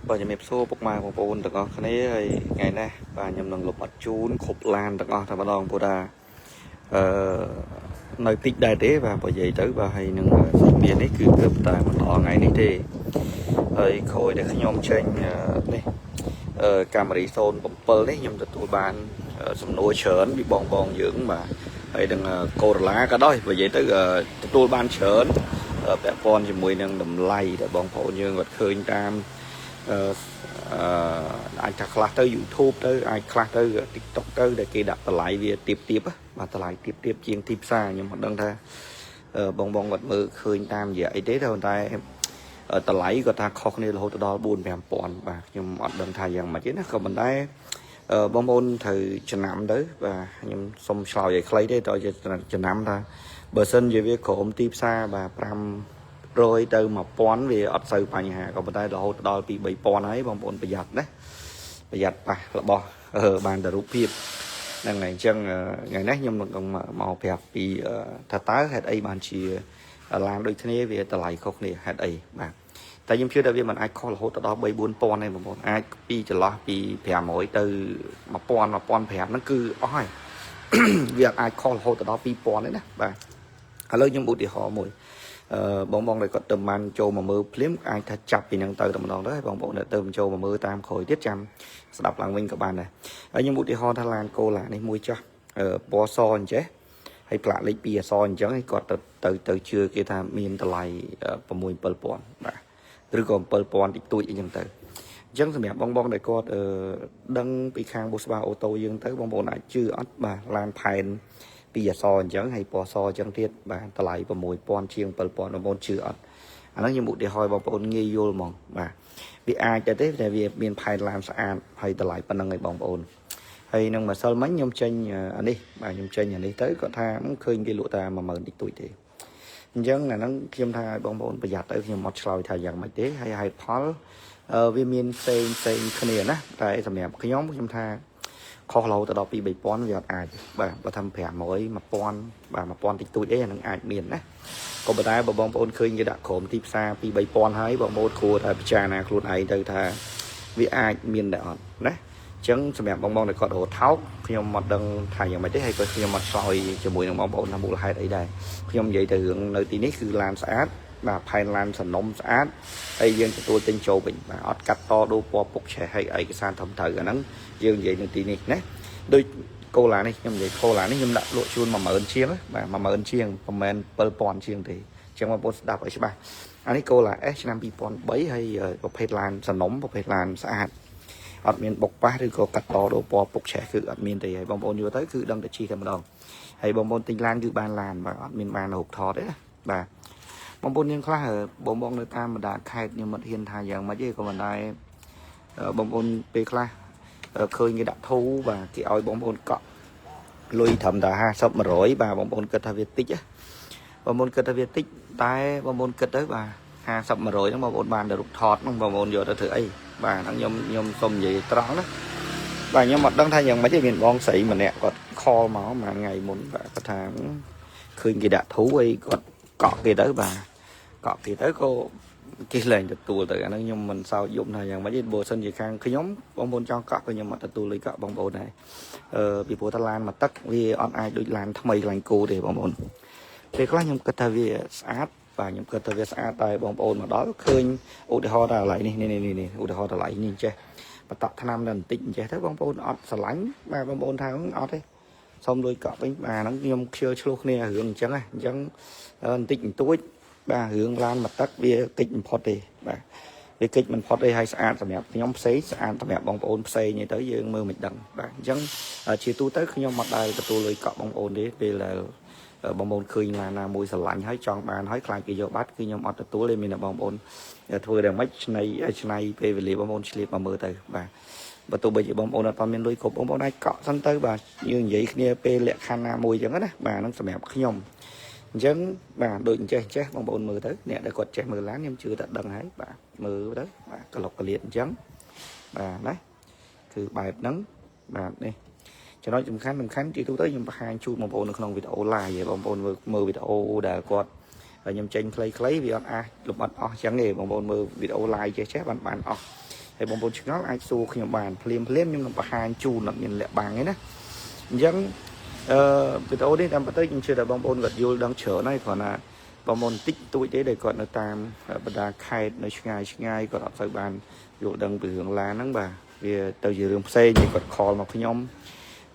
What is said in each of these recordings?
បាទជំរាបសួរពុកម៉ែបងប្អូនទាំងអស់គ្នាហើយថ្ងៃនេះបាទខ្ញុំនឹងលុបអត់ជូនគ្រប់ឡានទាំងអស់តែម្ដងព្រោះថាអឺនៅតិចដែរទេបាទបើនិយាយទៅបាទហើយនឹងសាច់មាសនេះគឺទើបតែម្ដងថ្ងៃនេះទេហើយក្រោយដែលខ្ញុំចេញនេះកាមេរី07នេះខ្ញុំទទួលបានសំណួរច្រើនពីបងបងយើងបាទហើយនឹងកូរឡាក៏ដោយបើនិយាយទៅទទួលបានច្រើនពាក់ព័ន្ធជាមួយនឹងតម្លៃដែលបងប្អូនយើងគាត់ឃើញតាម អឺអឺអាចថាខ្លះទៅ YouTube ទៅអាចខ្លះទៅ TikTok ទៅដែលគេដាក់តម្លៃវាទៀបទៀបបាទតម្លៃទៀបទៀបជាងទីផ្សារខ្ញុំមិនដឹងថាបងបងគាត់មើលឃើញតាមរយៈអីទេតែប៉ុន្តែតម្លៃគាត់ថាខុសគ្នារហូតដល់4 5000បាទខ្ញុំអត់ដឹងថាយ៉ាងម៉េចទេណាក៏ប៉ុន្តែបងប្អូនត្រូវចំណាំទៅបាទខ្ញុំសុំឆ្លើយឲ្យខ្លីទេតើចំណាំថាបើសិនជាវាក្រោមទីផ្សារបាទ500ទៅ1000វាអត់សូវបញ្ហាក៏ប៉ុន្តែរហូតដល់ពី3000ហើយបងប្អូនប្រយ័ត្នណាប្រយ័ត្នប៉ះរបស់បានតែរូបភាពហ្នឹងហើយអញ្ចឹងថ្ងៃនេះខ្ញុំនឹងមកប្រាប់ពីថាតើហេតុអីបានជាឡានដូចគ្នាវាតម្លៃខុសគ្នាហេតុអីបាទតែខ្ញុំជឿថាវាមិនអាចខុសរហូតដល់3 4000ទេបងប្អូនអាចពីចន្លោះពី500ទៅ1000 1500ហ្នឹងគឺអស់ហើយ វាអាចខុសរហូតដល់2000ទេណាបាទឥឡូវខ្ញុំឧទាហរណ៍មួយអឺបងបងដែលគាត់ទៅបានចូលមកមើលភ្លាមអាចថាចាប់ពីនឹងទៅតែម្ដងទៅហើយបងប្អូនដែលទៅចូលមកមើលតាមក្រោយទៀតចាំស្ដាប់ឡើងវិញក៏បានដែរហើយខ្ញុំឧទាហរណ៍ថាឡានកូឡានេះមួយចាស់ពណ៌សអញ្ចេះហើយផ្លាកលេខ2អក្សរអញ្ចឹងហើយគាត់ទៅទៅទៅជឿគេថាមានតម្លៃ6 7000បាទឬក៏7000តិចតួចអីចឹងទៅអញ្ចឹងសម្រាប់បងបងដែលគាត់ដឹងពីខាងបុស្បាអូតូយើងទៅបងប្អូនអាចជឿអត់បាទឡានផែនពីអសអញ្ចឹងហើយពណ៌សអញ្ចឹងទៀតបាទតម្លៃ6000ជាង7000បងប្អូនជឿអត់អាហ្នឹងខ្ញុំឧទាហរណ៍បងប្អូនងាយយល់ហ្មងបាទវាអាចទៅទេតែវាមានផែនឡានស្អាតហើយតម្លៃប៉ុណ្ណឹងឯងបងប្អូនហើយនឹងម្សិលមិញខ្ញុំចេញអានេះបាទខ្ញុំចេញអានេះទៅគាត់ថាឃើញគេលក់តែ10000តិចតួចទេអញ្ចឹងអាហ្នឹងខ្ញុំថាឲ្យបងប្អូនប្រយ័ត្នទៅខ្ញុំអត់ឆ្លើយថាយ៉ាងម៉េចទេហើយហេតុផលវាមានផ្សេងផ្សេងគ្នាណាតែសម្រាប់ខ្ញុំខ្ញុំថាខុសរហូតដល់2 3000វាអត់អាចបាទបើថា500 1000បាទ1000តិចតួចអីអាហ្នឹងអាចមានណាក៏ប៉ុន្តែបើបងប្អូនឃើញគេដាក់ក្រុមទីផ្សារ2 3000ហើយបងប្អូនគួរតែពិចារណាខ្លួនឯងទៅថាវាអាចមានដែរអត់ណាអញ្ចឹងសម្រាប់បងបងដែលគាត់រត់ថោកខ្ញុំអត់ដឹងថាយ៉ាងម៉េចទេហើយក៏ខ្ញុំអត់ឆ្លើយជាមួយនឹងបងប្អូនថាមូលហេតុអីដែរខ្ញុំនិយាយទៅរឿងនៅទីនេះគឺឡានស្អាតបាទផែនឡានសនំស្អាតហើយយើងទទួលទិញចូលវិញបាទអត់កាត់តដូរពណ៌ពុកឆេះហើយឯកសារធំត្រូវអាហ្នឹងយើងនិយាយនៅទីនេះណាដូចកូឡានេះខ្ញុំនិយាយកូឡានេះខ្ញុំដាក់លក់ជូន10000ជាងបាទ10000ជាងប្រហែល7000ជាងទេអញ្ចឹងបងប្អូនស្ដាប់ឲ្យច្បាស់អានេះកូឡា S ឆ្នាំ2003ហើយប្រភេទឡានសនំប្រភេទឡានស្អាតអត់មានបុកប៉ះឬក៏កាត់តដូរពណ៌ពុកឆេះគឺអត់មានទេហើយបងប្អូនយល់ទៅគឺដឹងតែជិះតែម្ដងហើយបងប្អូនទិញឡានគឺបានឡានបាទអត់មានបានរូបថតទេណាបាទបងប្អូនយើងខ្លះបងបងនៅតាមបណ្ដាខេត្តខ្ញុំមិនហ៊ានថាយ៉ាងម៉េចទេក៏ប៉ុន្តែបងប្អូនពេលខ្លះឃើញគេដាក់ធូរបាទគេឲ្យបងប្អូនកក់លុយត្រឹមតែ50 100បាទបងប្អូនគិតថាវាតិចបងប្អូនគិតថាវាតិចតែបងប្អូនគិតទៅបាទ50 100ហ្នឹងបងប្អូនបានតែរូបថតហ្នឹងបងប្អូនយកទៅធ្វើអីបាទហ្នឹងខ្ញុំខ្ញុំសុំនិយាយត្រង់ណាបាទខ្ញុំអត់ដឹងថាយ៉ាងម៉េចទេមានបងស្រីម្នាក់គាត់ call មកមួយថ្ងៃមុនបាទគាត់ថាឃើញគេដាក់ធូរអីគាត់កក់គេទៅបាទកក់គេទៅក៏គេលែងទទួលទៅអាហ្នឹងខ្ញុំមិនសោចយំថាយ៉ាងម៉េចទេបើសិនជាខាងខ្ញុំបងប្អូនចង់កក់ក៏ខ្ញុំអត់ទទួលលុយកក់បងប្អូនដែរអឺពីព្រោះថាឡានមួយទឹកវាអត់អាចដូចឡានថ្មីខ្លាញ់គោទេបងប្អូនពេលខ្លះខ្ញុំគិតថាវាស្អាតបាទខ្ញុំគិតថាវាស្អាតតែបងប្អូនមកដល់ឃើញឧទាហរណ៍ថាកន្លែងនេះនេះនេះឧទាហរណ៍កន្លែងនេះចេះបតក់ថ្នាំដល់បន្តិចអញ្ចេះទៅបងប្អូនអត់ស្រឡាញ់បាទបងប្អូនថាអត់ទេសុំលុយកក់វិញបាទហ្នឹងខ្ញុំខ្ជិលឆ្លោះគ្នារឿងអញ្ចឹងណាអញ្ចឹងបន្តិចបន្តួចបាទរឿងឡានមួយទឹកវាកិច្ចបំផុតទេបាទវាកិច្ចមិនផុតទេហើយស្អាតសម្រាប់ខ្ញុំផ្សេងស្អាតសម្រាប់បងប្អូនផ្សេងទៅយើងមើលមិនដឹងបាទអញ្ចឹងជាទូទៅខ្ញុំអត់ដែលទទួលលុយកក់បងប្អូនទេពេលដែលបងប្អូនឃើញឡានណាមួយស្រឡាញ់ហើយចង់បានហើយខ្លាចគេយកបាត់គឺខ្ញុំអត់ទទួលទេមានតែបងប្អូនធ្វើតែម៉េចឆ្នៃឆ្នៃពេលវេលាបងប្អូនឆ្លៀតមកមើលទៅបាទបើទោះបីជាបងប្អូនអត់មានលុយគ្រប់បងប្អូនអាចកក់សិនទៅបាទយើងនិយាយគ្នាពេលលក្ខខណ្ឌណាមួយអញ្ចឹងណាបាទហ្នឹងសម្រាប់ខ្ញុំអញ្ចឹងបាទដូចអញ្ចេះចេះបងប្អូនមើលទៅអ្នកដែលគាត់ចេះមើលឡានខ្ញុំជឿតែដឹងហើយបាទមើលទៅបាទក្លុកកលៀតអញ្ចឹងបាទណាគឺបែបហ្នឹងបាទនេះចំណុចសំខាន់សំខាន់ជាទូទៅខ្ញុំបង្ហាញជូនបងប្អូននៅក្នុងវីដេអូ live ឯងបងប្អូនមើលមើលវីដេអូដែលគាត់ ហើយខ្ញុំចេញខ្លីៗវាអត់អាចលំអិតអស់ចឹងទេបងប្អូនមើលវីដេអូ live ចេះចេះបានបានអស់ ហើយបងប្អូនឆ្ងល់អាចសួរខ្ញុំបានភ្លាមភ្លាមខ្ញុំនឹងបង្ហាញជូនអត់មានលាក់បាំងទេណាអញ្ចឹងអឺវីដេអូនេះតាមពិតទៅខ្ញុំជឿថាបងប្អូនគាត់យល់ដឹងច្រើនហើយគ្រាន់តែបងប្អូនតិចតួចទេដែលគាត់នៅតាមបណ្ដាខេត្តនៅឆ្ងាយឆ្ងាយគាត់អត់សូវបានយល់ដឹងពីរឿងឡានហ្នឹងបាទវាទៅជារឿងផ្សេងដែលគាត់ call មកខ្ញុំ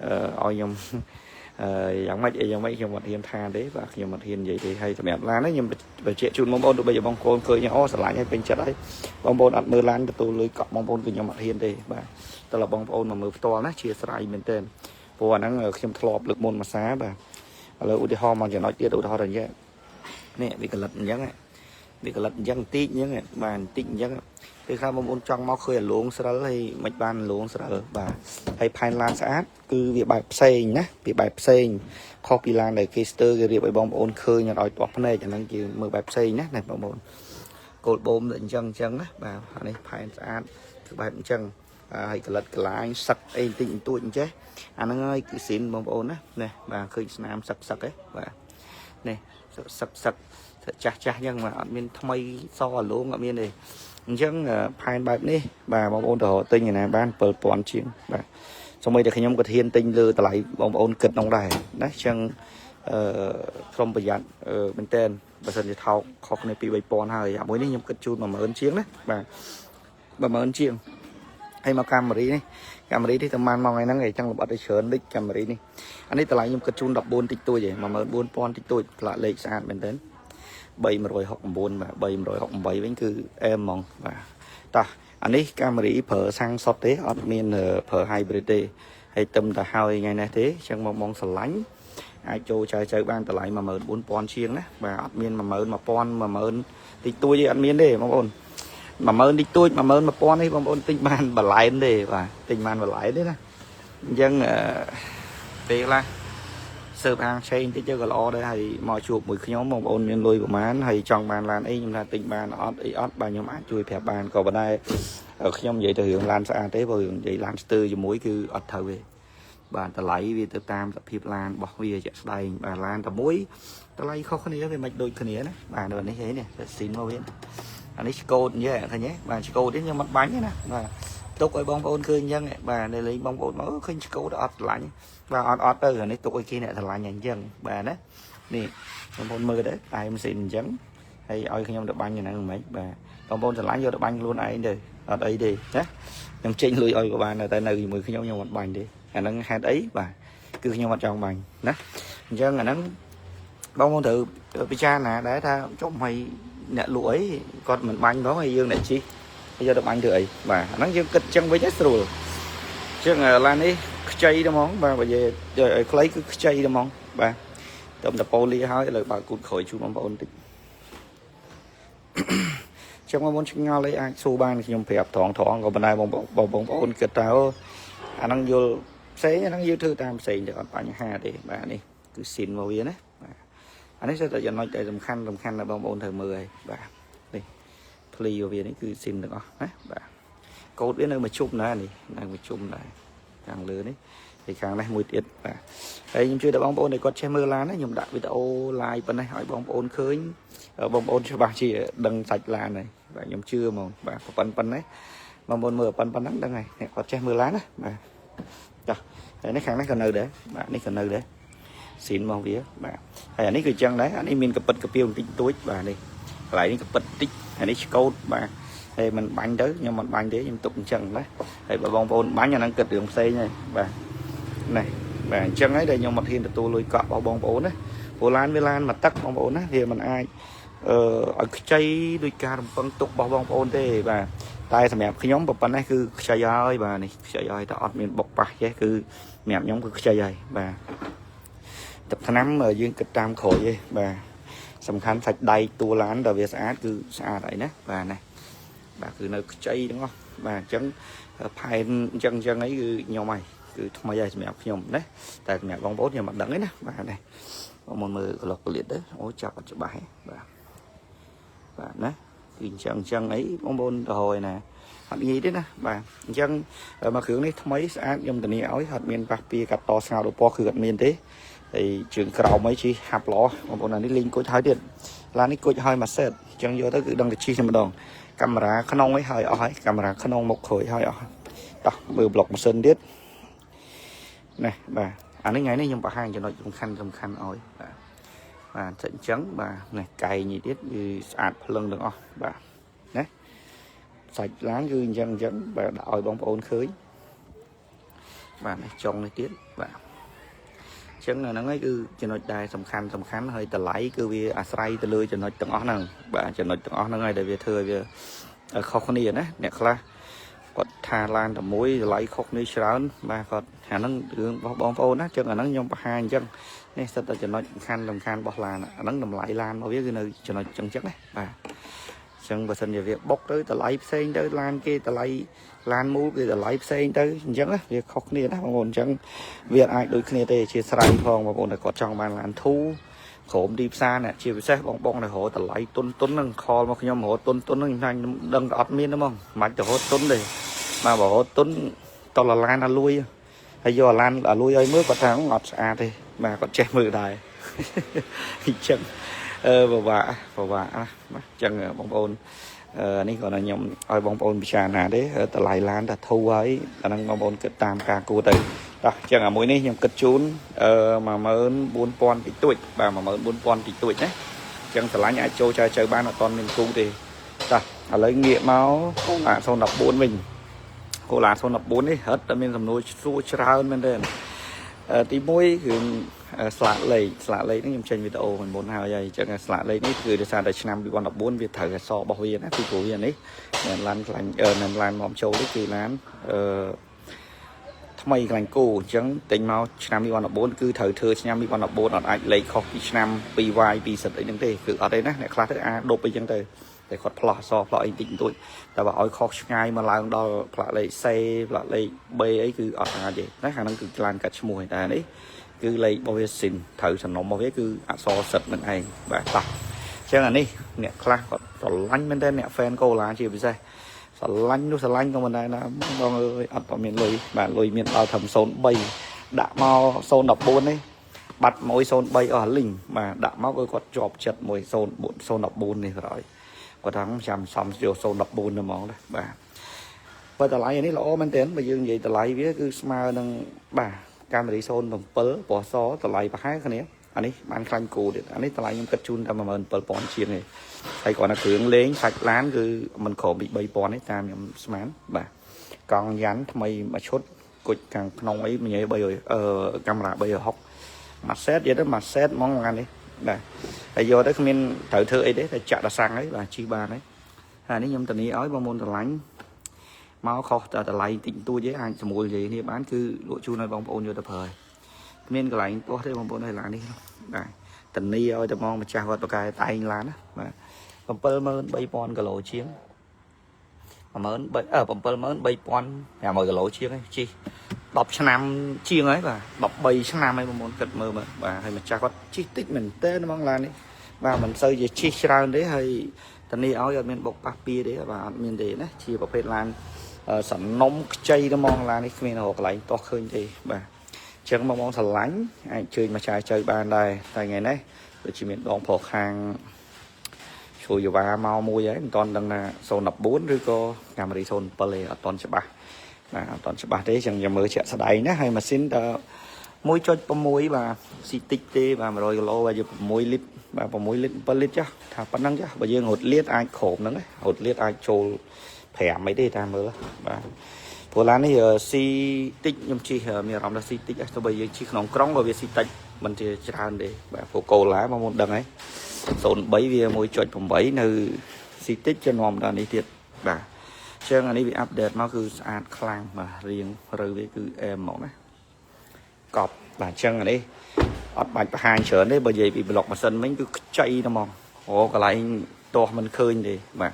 អឺឲ្យខ្ញុំ អឺយ៉ាងម៉េចអីយ៉ាងម៉េចខ្ញុំអត់ហ៊ានថាទេបាទខ្ញុំអត់ហ៊ាននិយាយទេហើយសម្រាប់ឡាននេះខ្ញុំបញ្ជាក់ជូនបងប្អូនទោះបីជាបងប្អូនឃើញអូស្រឡាញ់ហើយពេញចិត្តហើយបងប្អូនអត់មើលឡានទទួលលុយកក់បងប្អូនគឺខ្ញុំអត់ហ៊ានទេបាទតើបងប្អូនមកមើលផ្ទាល់ណាជាស្រ័យមែនទែនព្រោះអាហ្នឹងខ្ញុំធ្លាប់លើកមុនមួយសាបាទឥឡូវឧទាហរណ៍មកចំណុចទៀតឧទាហរណ៍ថានេះវាកលិតអញ្ចឹងវាកលិតអញ្ចឹងបន្តិចអញ្ចឹងបាទបន្តិចអញ្ចឹងពេលខ្លះបងប្អូនចង់មកឃើញអាលងស្រិលហើយមិនបានលងស្រិលបាទហើយផែនឡានស្អាតគឺវាបែបផ្សេងណាវាបែបផ្សេងខុសពីឡានដែលគេស្ទើគេរៀបឲ្យបងប្អូនឃើញអត់ឲ្យទាស់ភ្នែកអាហ្នឹងគេមើលបែបផ្សេងណាណាបងប្អូនគោលបូមអញ្ចឹងអញ្ចឹងណាបាទអានេះផែនស្អាតគឺបែបអញ្ចឹងហើយកលិតកលាញសឹកអីបន្តិចបន្តួចអញ្ចេះអាហ្នឹងហើយគឺស៊ីនបងប្អូនណានេះបាទឃើញស្នាមសឹកសឹកឯងបាទនេះសឹកសឹកសឹកចាស់ចាស់អញ្ចឹងបាទអត់មានថ្មីសអាលងអត់មានទេអញ្ចឹងផែនបែបនេះបាទបងប្អូនទៅរកទិញឯណាបាន7000ជាងបាទសូម្បីតែខ្ញុំក៏ធានទិញលើតម្លៃបងប្អូនគិតក្នុងដែរណាអញ្ចឹងអឺក្រុមប្រយ័ត្នមែនតើបើសិនជាថោកខុសគ្នា2 3000ហើយអាមួយនេះខ្ញុំគិតជូន10000ជាងណាបាទ10000ជាងហើយមកកាមេរីនេះកាមេរីនេះប្រហែលមកថ្ងៃហ្នឹងឯងចង់លម្អិតឲ្យច្រើនតិចកាមេរីនេះអានេះតម្លៃខ្ញុំគិតជូន14តិចតួចឯង14000តិចតួចផ្លាកលេខស្អាតមែនតើ369បាទ368វិញគឺអែមហ្មងបាទតោះអានេះកាមេរីប្រើសាំងសុតទេអត់មានប្រើ hybrid ទេហើយទឹមទៅហើយថ្ងៃនេះទេអញ្ចឹងមកបងស្រឡាញ់អាចចូលចែចៅបានតម្លៃ14000ជាងណាបាទអត់មាន11000 10000តិចតួចទេអត់មានទេបងប្អូន10000តិចតួច11000នេះបងប្អូនទិញបានបន្លែនទេបាទទិញបានបន្លែនទេណាអញ្ចឹងពេលខ្លះ សើបហាងឆេងតិចទៅក៏ល្អដែរហើយមកជួបមួយខ្ញុំបងប្អូនមានលុយប្រហែលហើយចង់បានឡានអីខ្ញុំថាទិញបានអត់អីអត់បាទខ្ញុំអាចជួយប្រាប់បានក៏ប៉ុន្តែខ្ញុំនិយាយទៅរឿងឡានស្អាតទេព្រោះរឿងនិយាយឡានស្ទើជាមួយគឺអត់ត្រូវទេបាទតម្លៃវាទៅតាមសភាពឡានរបស់វាជាក់ស្ដែងបាទឡានតែមួយតម្លៃខុសគ្នាវាមិនដូចគ្នាណាបាទដល់នេះហីនេះស៊ីនមកវាអានេះឆ្កូតអញ្ចឹងឃើញទេបាទឆ្កូតនេះខ្ញុំអត់បាញ់ទេណាបាទទុកឲ្យបងប្អូនឃើញអញ្ចឹងបាទនៅលេងបងប្អូនមកឃើញឆ្កូតអត់ស្រឡាញ់បាទអត់អត់ទៅអានេះទុកឲ្យគេអ្នកស្រឡាញ់អញ្ចឹងបាទណានេះបងប្អូនមើលទៅតែម៉ាស៊ីនអញ្ចឹងហើយឲ្យខ្ញុំទៅបាញ់យ៉ាងហ្នឹងមិនបាទបងប្អូនស្រឡាញ់យកទៅបាញ់ខ្លួនឯងទៅអត់អីទេណាខ្ញុំចេញលុយឲ្យក៏បានដែរតែនៅជាមួយខ្ញុំខ្ញុំអត់បាញ់ទេអាហ្នឹងហេតុអីបាទគឺខ្ញុំអត់ចង់បាញ់ណាអញ្ចឹងអាហ្នឹងបងប្អូនត្រូវពិចារណាដែរថាចុះមិនអ្នកលក់អីគាត់មិនបាញ់ផងហើយយើងអ្នកជិះយកទៅបាញ់ធ្វើអីបាទអាហ្នឹងយើងគិតចឹងវិញស្រួលអញ្ចឹងឡាននេះខ្ចីទៅហ្មងបាទបើនិយាយឲ្យខ្លីគឺខ្ចីទៅហ្មងបាទទៅតែប៉ូលីហើយឥឡូវបើកគូតក្រោយជូនបងប្អូនតិចចឹងបងប្អូនឆ្ងល់អីអាចសួរបានខ្ញុំប្រាប់ត្រង់ត្រង់ក៏ប៉ុន្តែបងបងប្អូនគិតថាអាហ្នឹងយល់ផ្សេងអាហ្នឹងយើងធ្វើតាមផ្សេងទៅអត់បញ្ហាទេបាទនេះគឺស៊ីនមកវាណាបាទអានេះសិតតែចំណុចដែលសំខាន់សំខាន់ដែលបងប្អូនត្រូវមើលហើយបាទនេះភ្លីវានេះគឺស៊ីនទាំងអស់ណាបាទកូដវានៅមួយជុំណានេះនៅមួយជុំដែរខាងលើនេះហើយខាងនេះមួយទៀតបាទហើយខ្ញុំជួយដល់បងប្អូនដែលគាត់ចេះមើលឡានណាខ្ញុំដាក់វីដេអូ live ប៉ុណ្ណេះឲ្យបងប្អូនឃើញបងប្អូនច្បាស់ជាដឹងសាច់ឡានហើយបាទខ្ញុំជឿហ្មងបាទប៉ុណ្ណេះបងប្អូនមើលប៉ុណ្ណឹងដឹងហើយអ្នកគាត់ចេះមើលឡានណាបាទចាហើយនេះខាងនេះក៏នៅដែរបាទនេះក៏នៅដែរស៊ីនរបស់វាបាទហើយអានេះគឺចឹងដែរអានេះមានកពិតកពីវបន្តិចបន្តួចបាទនេះកន្លែងនេះកពិតតិចអានេះឆ្កូតបាទហើយមិនបាញ់ទៅខ្ញុំមិនបាញ់ទេខ្ញុំទុកអញ្ចឹងណាហើយបើបងប្អូនបាញ់អាហ្នឹងគិតរឿងផ្សេងហើយបាទនេះបាទអញ្ចឹងហើយដែលខ្ញុំអត់ហ៊ានទទួលលុយកក់របស់បងប្អូនណាព្រោះឡានវាឡានមួយទឹកបងប្អូនណាវាមិនអាចអឺឲ្យខ្ចីដោយការរំពឹងទុករបស់បងប្អូនទេបាទតែសម្រាប់ខ្ញុំប៉ុណ្ណេះគឺខ្ចីហើយបាទនេះខ្ចីហើយតែអត់មានបុកប៉ះចេះគឺសម្រាប់ខ្ញុំគឺខ្ចីហើយបាទទឹកថ្នាំយើងគិតតាមក្រោយទេបាទសំខាន់សាច់ដៃតួឡានដល់វាស្អាតគឺស្អាតហើយណាបាទណាបាទគឺនៅខ្ចីទាំងអស់បាទអញ្ចឹងផែនអញ្ចឹងអញ្ចឹងអីគឺខ្ញុំហើយគឺថ្មីហើយសម្រាប់ខ្ញុំណាតែសម្រាប់បងប្អូនខ្ញុំអត់ដឹងទេណាបាទនេះបងប្អូនមើលក្លុកកលៀតទៅអូចាប់អត់ច្បាស់ទេបាទបាទណាគឺអញ្ចឹងអញ្ចឹងអីបងប្អូនទៅហើយណាអត់ងាយទេណាបាទអញ្ចឹងមកគ្រឿងនេះថ្មីស្អាតខ្ញុំធានាឲ្យអត់មានប៉ះពីកាត់តស្ងោរពណ៌គឺអត់មានទេហើយជើងក្រោមអីជិះហាប់ល្អបងប្អូនអានេះលេងគុជហើយទៀតឡាននេះគុជហើយមួយសេតអញ្ចឹងយកទៅគឺដឹងតែជិះតែម្ដង កាមេរ៉ាក្នុងឯងហើយអស់ហើយកាមេរ៉ាក្នុងមុខក្រោយហើយអស់តោះមើលប្លុកម៉ាស៊ីនទៀតនេះបាទអានេះថ្ងៃនេះខ្ញុំបង្ហាញចំណុចសំខាន់សំខាន់ឲ្យបាទបាទចឹងអញ្ចឹងបាទនេះកែងនេះទៀតគឺស្អាតភ្លឹងទាំងអស់បាទណាសាច់ឡានគឺអញ្ចឹងអញ្ចឹងបាទដាក់ឲ្យបងប្អូនឃើញបាទនេះចុងនេះទៀតបាទអញ្ចឹងអាហ្នឹងឯងគឺចំណុចដែលសំខាន់សំខាន់ហើយតម្លៃគឺវាអាស្រ័យទៅលើចំណុចទាំងអស់ហ្នឹងបាទចំណុចទាំងអស់ហ្នឹងហើយដែលវាធ្វើឲ្យវាខុសគ្នាណាអ្នកខ្លះគាត់ថាឡានតែមួយតម្លៃខុសគ្នាច្រើនបាទគាត់អាហ្នឹងរឿងរបស់បងប្អូនណាចឹងអាហ្នឹងខ្ញុំបង្ហាញអញ្ចឹងនេះសិតតែចំណុចសំខាន់សំខាន់របស់ឡានអាហ្នឹងតម្លៃឡានរបស់វាគឺនៅចំណុចចឹងចឹងណាបាទចឹងបើសិនជាវាបុកទៅតម្លៃផ្សេងទៅឡានគេតម្លៃឡានមូលគេតម្លៃផ្សេងទៅអញ្ចឹងណាវាខុសគ្នាណាបងប្អូនអញ្ចឹងវាអាចដូចគ្នាទេជាស្រ័យផងបងប្អូនតែគាត់ចង់បានឡានធូរក្រុមទីផ្សារនេះជាពិសេសបងបងដែលរកតម្លៃទុនទុនហ្នឹង call មកខ្ញុំរកទុនទុនហ្នឹងខ្ញុំថាខ្ញុំដឹងតែអត់មានទេហ្មងមិនបាច់ទៅរកទុនទេបាទបើរកទុនតលឡានអាលួយហើយយកអាឡានអាលួយឲ្យមើលគាត់ថាអត់ស្អាតទេបាទគាត់ចេះមើលដែរ អញ្ចឹងអឺពិបាកពិបាកណាបាទអញ្ចឹងបងប្អូនអឺនេះគាត់ថាខ្ញុំឲ្យបងប្អូនពិចារណាទេតម្លៃឡានតែធូរហើយអាហ្នឹងបងប្អូនគិតតាមការគួរទៅតោះអញ្ចឹងអាមួយនេះខ្ញុំគិតជូនអឺ14000តិចតួចបាទ14000តិចតួចណាអញ្ចឹងស្រឡាញ់អាចចូលចែចៅបានអត់តមានគូទេតោះឥឡូវងាកមកកូឡា014វិញកូឡា014នេះរត់តែមានសំណួរសួរច្រើនមែនទេទី1គឺស្លាកលេខស្លាកលេខនេះខ្ញុំចេញវីដេអូមុនមុនហើយហើយអញ្ចឹងស្លាកលេខនេះគឺដោយសារតែឆ្នាំ2014វាត្រូវអក្សររបស់វាណាពីព្រោះវានេះមិនឡានខ្លាញ់មិនឡានមកចូលនេះគឺឡានអឺថ្មីខ្លាញ់គោអញ្ចឹងទិញមកឆ្នាំ2014គឺត្រូវធ្វើឆ្នាំ2014អត់អាចលេខខុសពីឆ្នាំ 2Y 2សិតអីហ្នឹងទេគឺអត់ទេណាអ្នកខ្លះទៅអាដប់អីចឹងទៅតែគាត់ផ្លោះអក្សរផ្លោះអីតិចបន្តួចតែបើឲ្យខុសឆ្ងាយមកឡើងដល់ផ្លាកលេខ C ផ្លាកលេខ B អីគឺអត់អាចទេណាខាងហ្នឹងគឺឡានកាត់ឈ្មោះឯតែនេះគឺលេខរបស់វាស៊ីនត្រូវសំណុំរបស់វាគឺអក្សរសិតនឹងឯងបាទតោះអញ្ចឹងអានេះអ្នកខ្លះគាត់ស្រឡាញ់មែនតើអ្នក fan កូឡាជាពិសេសស្រឡាញ់នោះស្រឡាញ់ក៏មិនដែរណាបងអើយអត់មានលុយបាទលុយមានដល់ត្រឹម03ដាក់មក014នេះបាត់មួយ03អស់លីងបាទដាក់មកគឺគាត់ជាប់ចិត្តមួយ04 014នេះក្រោយគាត់ថាចាំសំយក014ទៅហ្មងដែរបាទបើតម្លៃនេះល្អមែនទែនបើយើងនិយាយតម្លៃវាគឺស្មើនឹងបាទកាមេរី07ពណ៌សតម្លៃប្រហែលគ្នាអានេះបានខ្លាញ់គោទៀតអានេះតម្លៃខ្ញុំគិតជូនតែ17000ជាងទេហើយគ្រាន់តែគ្រឿងលេងសាច់ឡានគឺមិនក្រោមពី3000ទេតាមខ្ញុំស្មានបាទកង់យ៉ាន់ថ្មីមួយឈុតគុជខាងក្នុងអីមញ៉េ300អឺកាមេរ៉ា360មួយសេតនិយាយទៅមួយសេតហ្មងថ្ងៃនេះបាទហើយយកទៅគ្មានត្រូវធ្វើអីទេតែចាក់ដល់សាំងហើយបាទជីបានហើយហើយនេះខ្ញុំធានាឲ្យបងមុនស្រឡាញ់មកខុសតែតម្លៃតិចតួចទេអាចស្រួលនិយាយនេះបានគឺលក់ជូនឲ្យបងប្អូនយកទៅប្រើគ្មានកន្លែងទាស់ទេបងប្អូនហើយឡាននេះបាទធានាឲ្យតែហ្មងម្ចាស់វត្តបកែតែងឡានណាបាទ73000គីឡូជាង13000អឺ73500គីឡូជាងឯងជិះ10ឆ្នាំជាងហើយបាទ13ឆ្នាំហើយបងប្អូនគិតមើលមើលបាទហើយម្ចាស់គាត់ជិះតិចមែនតើហ្មងឡាននេះបាទមិនសូវជាជិះច្រើនទេហើយធានាឲ្យអត់មានបុកប៉ះពៀទេបាទអត់មានទេណាជាប្រភេទឡានសំណុំខ្ចីទៅហ្មងឡាននេះគ្មានរកកន្លែងទាស់ឃើញទេបាទចឹងបងបងស្រឡាញ់អាចជើញមកចាយចៅបានដែរតែថ្ងៃនេះដូចជាមានដងប្រុសខាងជួយយវ៉ាមកមួយហើយមិនទាន់ដឹងថា014ឬក៏កាមេរី07ទេអត់ទាន់ច្បាស់បាទអត់ទាន់ច្បាស់ទេចឹងខ្ញុំមើលជាក់ស្ដែងណាហើយម៉ាស៊ីនតើ1.6បាទស៊ីតិចទេបាទ100គីឡូបាទជា6លីត្របាទ6លីត្រ7លីត្រចាស់ថាប៉ុណ្ណឹងចាស់បើយើងរត់លៀតអាចក្រោមហ្នឹងរត់លៀតអាចចូល5អីទេតាមមើលបាទព្រោះឡាននេះស៊ីតិចខ្ញុំជិះមានអារម្មណ៍ថាស៊ីតិចទោះបីយើងជិះក្នុងក្រុងក៏វាស៊ីតិចមិនជាច្រើនទេបាទព្រោះកូឡាបងប្អូនដឹងហើយ03វា1.8នៅស៊ីតិចជំនាំដល់នេះទៀតបាទចឹងអានេះវា update មកគឺស្អាតខ្លាំងបាទរៀងរើវាគឺអែមហ្មងណាកប់បាទអញ្ចឹងអានេះអត់បាច់បង្ហាញច្រើនទេបើនិយាយពីប្លុកម៉ាស៊ីនវិញគឺខ្ចីតែហ្មងអូកន្លែងទាស់មិនឃើញទេបាទ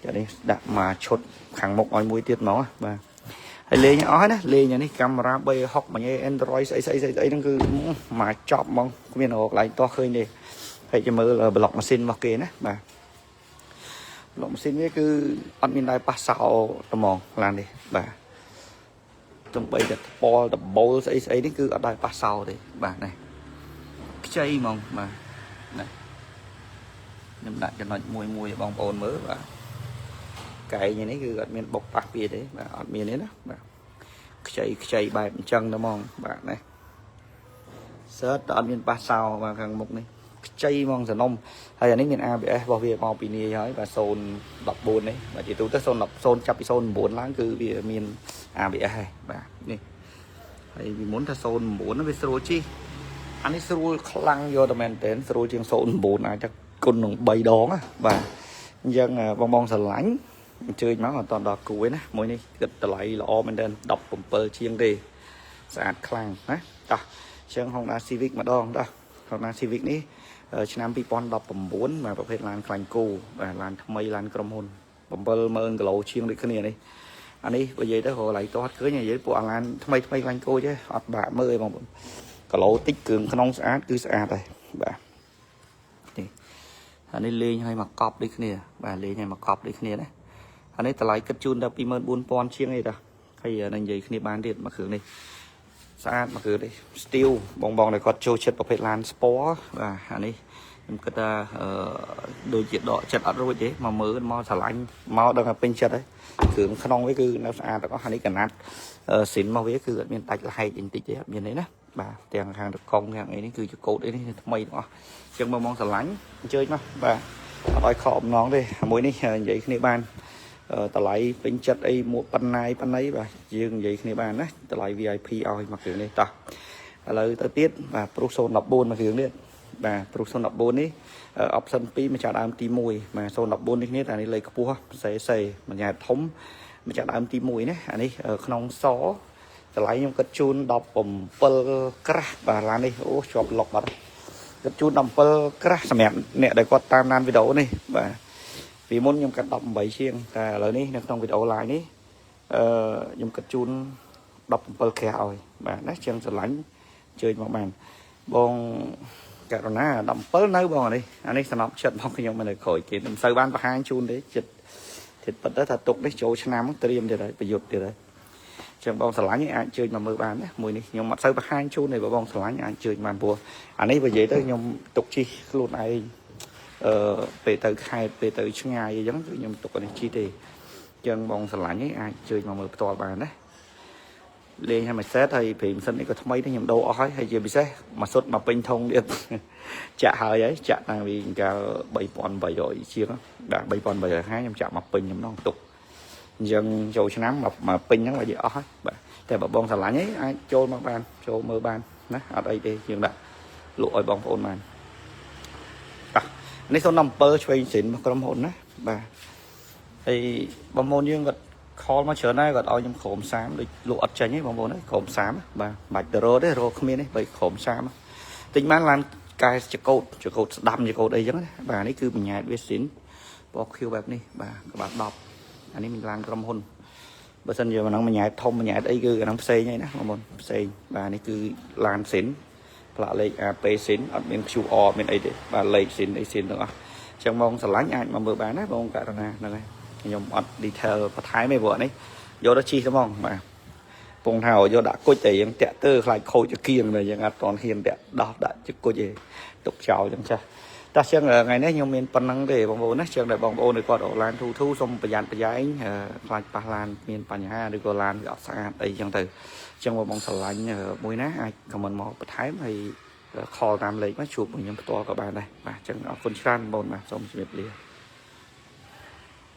ចានេះដាក់មកឈុតខាងមុខឲ្យមួយទៀតហ្មងបាទហើយលេងអស់ហើយណាលេងអានេះកាមេរ៉ា360មួយ Android ស្អីស្អីស្អីស្អីហ្នឹងគឺមកចប់ហ្មងគ្មានរកកន្លែងទាស់ឃើញទេហើយចាំមើលប្លុកម៉ាស៊ីនរបស់គេណាបាទប្លុកម៉ាស៊ីនវាគឺអត់មានដែរប៉ះសោត្មងឡាននេះបាទសំបីតែថ្ពាល់ដបូលស្អីស្អីនេះគឺអត់ដែរប៉ះសោទេបាទនេះខ្ចីហ្មងបាទណាខ្ញុំដាក់ចំណុចមួយមួយឲ្យបងប្អូនមើលបាទ កែងនេះគឺអត់មានបុកប៉ះពីទេបាទអត់មានទេណាបាទខ្ចីខ្ចីបែបអញ្ចឹងទៅហ្មងបាទណាសើតតែអត់មានប៉ះសោបាទខាងមុខនេះខ្ចីហ្មងសនំហើយអានេះមាន ABS របស់វាមកពីនាយហើយបាទ014នេះបាទជាទូទៅ0 0ចាប់ពី09ឡើងគឺវាមាន ABS ហើយបាទនេះហើយពីមុនថា09វាស្រួលជិះអានេះស្រួលខ្លាំងយកតែមែនទែនស្រួលជាង09អាចថាគុណនឹង3ដងណាបាទអញ្ចឹងបងបងស្រឡាញ់អញ្ជើញមកអត់តដល់គួយណាមួយនេះគិតតម្លៃល្អមែនទែន17ជាងទេស្អាតខ្លាំងណាតោះអញ្ចឹង Honda Civic ម្ដងតោះ Honda Civic នេះឆ្នាំ2019បាទប្រភេទឡានខ្លាញ់គោបាទឡានថ្មីឡានក្រុមហ៊ុន70000គីឡូជាងដូចគ្នានេះអានេះបើនិយាយទៅរកឡៃទាត់ឃើញនិយាយពួកអាឡានថ្មីថ្មីខ្លាញ់គោចេះអត់បាក់មើលទេបងប្អូនគីឡូតិចគ្រឿងក្នុងស្អាតគឺស្អាតហើយបាទនេះអានេះលេងឲ្យមកកប់ដូចគ្នាបាទលេងឲ្យមកកប់ដូចគ្នាណាអានេះតម្លៃគិតជូនដល់24000ជាងអីតាហើយនឹងនិយាយគ្នាបានទៀតមួយគ្រឿងនេះស្អាតមួយគ្រឿងនេះ steel បងបងដែលគាត់ចូលចិត្តប្រភេទឡាន sport បាទអានេះខ្ញុំគិតថាអឺដូចជាដកចិត្តអត់រួចទេមកមើលមកស្រឡាញ់មកដឹងថាពេញចិត្តហើយគ្រឿងក្នុងវាគឺនៅស្អាតទាំងអស់អានេះកណាត់ស៊ីនមកវាគឺអត់មានដាច់លហែកអីបន្តិចទេអត់មានទេណាបាទទាំងខាងតកងខាងអីនេះគឺជាកូដអីនេះថ្មីទាំងអស់អញ្ចឹងមកមកស្រឡាញ់អញ្ជើញមកបាទអត់ឲ្យខកអំណងទេមួយនេះនិយាយគ្នាបានតម្លៃពេញចិត្តអីមួយប៉ុណ្ណាយប៉ុណ្ណីបាទយើងនិយាយគ្នាបានណាតម្លៃ VIP ឲ្យមកគ្រឿងនេះតោះឥឡូវទៅទៀតបាទ Prius 014មួយគ្រឿងទៀតបាទ Prius 014នេះ option 2ម្ចាស់ដើមទី1បាទ014នេះគ្នាតែនេះលេខខ្ពស់ CC ម្ចាស់ធំម្ចាស់ដើមទី1ណាអានេះក្នុងសតម្លៃខ្ញុំគិតជូន17ក្រាស់បាទឡាននេះអូជាប់លុកបាត់គិតជូន17ក្រាស់សម្រាប់អ្នកដែលគាត់តាមដានវីដេអូនេះបាទពីមុនខ្ញុំកាត់18ជាងតែឥឡូវនេះនៅក្នុងវីដេអូ live នេះអឺខ្ញុំគិតជូន17ក្រាស់ឲ្យបាទណាជាងស្រឡាញ់ជើញមកបានបងករណា17នៅបងអានេះអានេះសំណប់ចិត្តរបស់ខ្ញុំនៅក្រោយគេមិនសូវបានបង្ហាញជូនទេចិត្តទៀតពិតទៅថាទុកនេះចូលឆ្នាំត្រៀមទៀតហើយប្រយុទ្ធទៀតហើយចឹងបងស្រឡាញ់អាចជើញមកមើលបានណាមួយនេះខ្ញុំអត់សូវបង្ហាញជូនទេបើបងស្រឡាញ់អាចជើញបានព្រោះអានេះបើនិយាយទៅខ្ញុំទុកជិះខ្លួនឯងអឺពេលទៅខេត្តពេលទៅឆ្ងាយអញ្ចឹងគឺខ្ញុំទុកអានេះជិះទេចឹងបងស្រឡាញ់អាចជើញមកមើលផ្ទាល់បានណាលេងឲ្យមួយសេតហើយព្រីមសិននេះក៏ថ្មីទេខ្ញុំដូរអស់ហើយហើយជាពិសេសមួយសុទ្ធមកពេញធុងទៀតចាក់ហើយហើយចាក់តាំងពីកាល3800ជាងបាទ3850ខ្ញុំចាក់មកពេញខ្ញុំដងទុកអញ្ចឹងចូលឆ្នាំមកពេញហ្នឹងបើនិយាយអស់ហើយបាទតែបើបងស្រឡាញ់ឯងអាចចូលមកបានចូលមើលបានណាអត់អីទេយើងដាក់លក់ឲ្យបងប្អូនបានតោះនេះ017ឆ្វេងសិនរបស់ក្រុមហ៊ុនណាបាទហើយបងប្អូនយើងគាត់ call មកច្រើនហើយគាត់ឲ្យខ្ញុំក្រុម30ដូចលក់អត់ចេញទេបងប្អូនក្រុម30បាទមិនបាច់ទៅរកទេរកគ្មានទេបើក្រុម30ទិញបានឡានកែចកោតចកោតស្ដាំចកោតអីចឹងណាបាទនេះគឺបញ្ញាតវាស៊ីនពណ៌ខៀវបែបនេះបាទក្បាល10អានេះមានឡានក្រុមហ៊ុនបើសិនជាអាហ្នឹងបញ្ញាតធំបញ្ញាតអីគឺអាហ្នឹងផ្សេងហើយណាបងប្អូនផ្សេងបាទនេះគឺឡានស៊ីនផ្លាកលេខ AP ស៊ីនអត់មាន QR មានអីទេបាទលេខស៊ីនអីស៊ីនទាំងអស់ចឹងបងស្រឡាញ់អាចមកមើលបានណាបងករណាហ្នឹងហើយខ្ញុំអត់ detail បន្ថែមទេព្រោះនេះយកទៅជិះទៅហ្មងបាទពងថាយកដាក់គុជតែយើងតាក់ទើខ្លាចខូចចគៀងតែយើងអត់ទាន់ហ៊ានតាក់ដោះដាក់ជគុជទេទុកចោលចឹងចាស់តោះចឹងថ្ងៃនេះខ្ញុំមានប៉ុណ្្នឹងទេបងប្អូនណាចឹងដែលបងប្អូនដែលគាត់អកឡានធូធូសូមប្រយ័ត្នប្រយែងខ្លាចប៉ះឡានមានបញ្ហាឬក៏ឡានវាអត់ស្អាតអីចឹងទៅចឹងបងស្រឡាញ់មួយណាអាច comment មកបន្ថែមហើយ call តាមលេខមកជួបមួយខ្ញុំផ្ទាល់ក៏បានដែរបាទចឹងអរគុណច្រើនបងប្អូនបាទសូមជម្រាបលា។